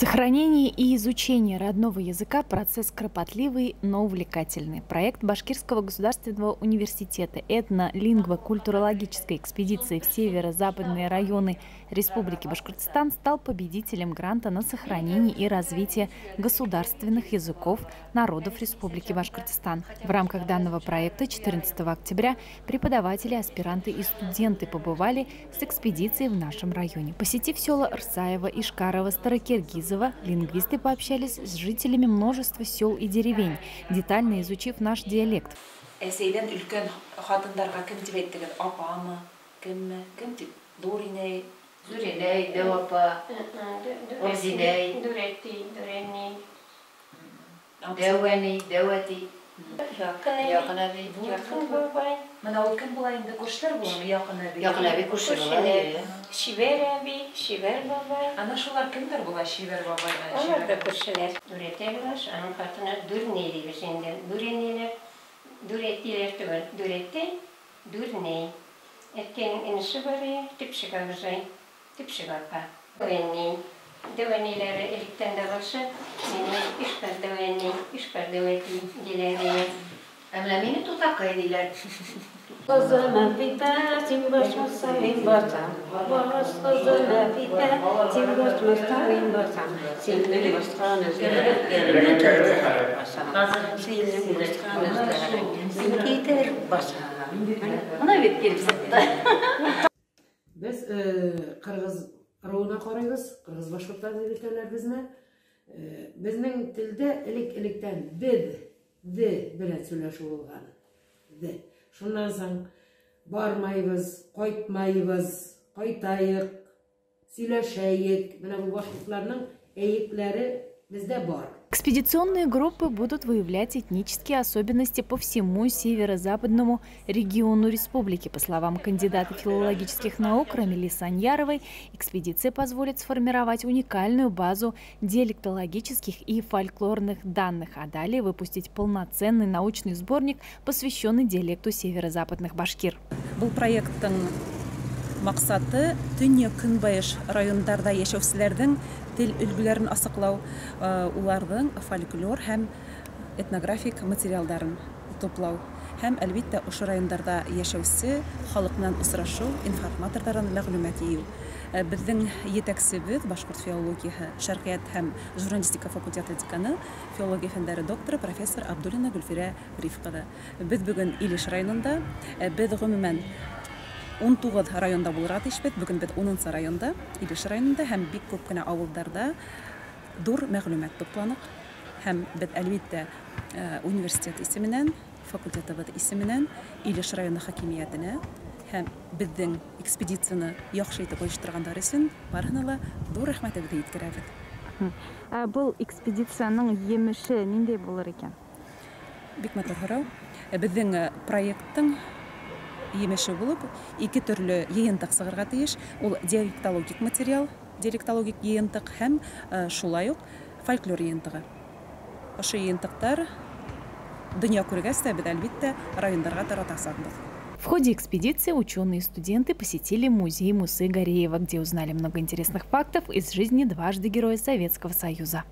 Сохранение и изучение родного языка – процесс кропотливый, но увлекательный. Проект Башкирского государственного университета этно-лингвокультурологической экспедиции в северо-западные районы Республики Башкортостан стал победителем гранта на сохранение и развитие государственных языков народов Республики Башкортостан. В рамках данного проекта 14 октября преподаватели, аспиранты и студенты побывали с экспедицией в нашем районе. Посетив села Рсаево, Ишкарово, Старокиргизово, лингвисты пообщались с жителями множества сел и деревень, детально изучив наш диалект. Әсәйҙән өлкән ҡатындарға кем тип әйттегеҙ? Апамы? Кемме? Кем тип? Ҙур инәй. Ҙур инәй, дәү апа, абзинәй. Ҙур әтей, ҙур әней. Дәү әней, дәү әтей. Яҡын әбей. Яҡын әбей. Яҡын бабай. Мына ул кем була инде, күршеләр буламы? Яҡын әбей. Яҡын әбей күрше була. Сибәр әбей, Сибәр бабай. Ана шулар кемдәр була, Сибәр бабай менән Сибәр? Улар да күршеләр. Ҙур әтей була, аның ҡатыны Дүрней тибеҙ инде. Ҙур әнейләр, ҙур әтейләр түгел. Ҙур әтей, Дүрней. Әткәйенең энесе бар ине, төпсөк абзый, төпсөк апа. Дәү әней. Дәү әнейләре электән дә булса, мине Ишкар дәү әней, Ишкар дәү әтей диләр ине. Ә менә мине тутакай диләр. Кызым Әфифә, син басмасаң, мин басам. Бас, кызым Әфифә, син басмасаң, мин басам. Синең баскан эзләрең басам. Синең баскан эзләрең мин китер басам. Мына бит килеп сытты. Без кыргыз ыруына карыйбыз, кыргыз башкортлар дип әйтәләр безне. Безнең телдә элек-электән беҙ, ҙе белән сөйләшү булган. Ҙе. Шуннан соң бармайбыз, кайтмайбыз, кайтайык, сөйләшәйек. Менә бу башкортларның әйекләре бездә бар. Экспедиционные группы будут выявлять этнические особенности по всему северо-западному региону республики. По словам кандидата филологических наук Рамили Саньяровой, экспедиция позволит сформировать уникальную базу диалектологических и фольклорных данных, а далее выпустить полноценный научный сборник, посвященный диалекту северо-западных башкир. Был проекттың маҡсаты төньяҡ-көнбайыш райондарҙа йәшәүселәрҙең тел өлгөләрен асыҡлау, уларҙың фольклор һәм этнографик материалдарын туплау һәм, әлбиттә, ошо райондарҙа йәшәүсе халыҡ менән осрашыу, информаторҙарҙан мәғлүмәт йыйыу. Беҙҙең етәксебеҙ башҡорт филологияһы, шәрҡиәт һәм журналистика факультеты деканы, филология фәндәре докторы, профессор Абдуллина Гөлфирә Риф ҡыҙы. Беҙ бөгөн Илеш районында, беҙ ғөмүмән 19 районда булырға тейешбеҙ. Бөгөн беҙ 10 районда, Илеш районында һәм бик күп кенә ауылдарҙа ҙур мәғлүмәт тупланыҡ. Һәм беҙ, әлбиттә, университет исеменән, факультетыбыҙ исеменән Илеш районы хакимиәтенә һәм беҙҙең экспедицияны яҡшы итеп ойошторғандар өсөн барыһына ла ҙур рәхмәтебеҙҙе еткерәбеҙ. Ә был экспедицияның емеше ниндәй булыр икән? Бик матур һорау. Беҙҙең проекттың емеше булып, ике төрлө йыйынтыҡ сығырға тейеш. Ул диалектологик материал, диалектологик йыйынтыҡ һәм шулай уҡ фольклор йыйынтығы. Ошо йыйынтыҡтар донъя күргәс тә беҙ, әлбиттә, райондарға таратасаҡбыҙ. В ходе экспедиции ученые и студенты посетили музей Мусы Гареева, где узнали много интересных фактов из жизни дважды Героя Советского Союза.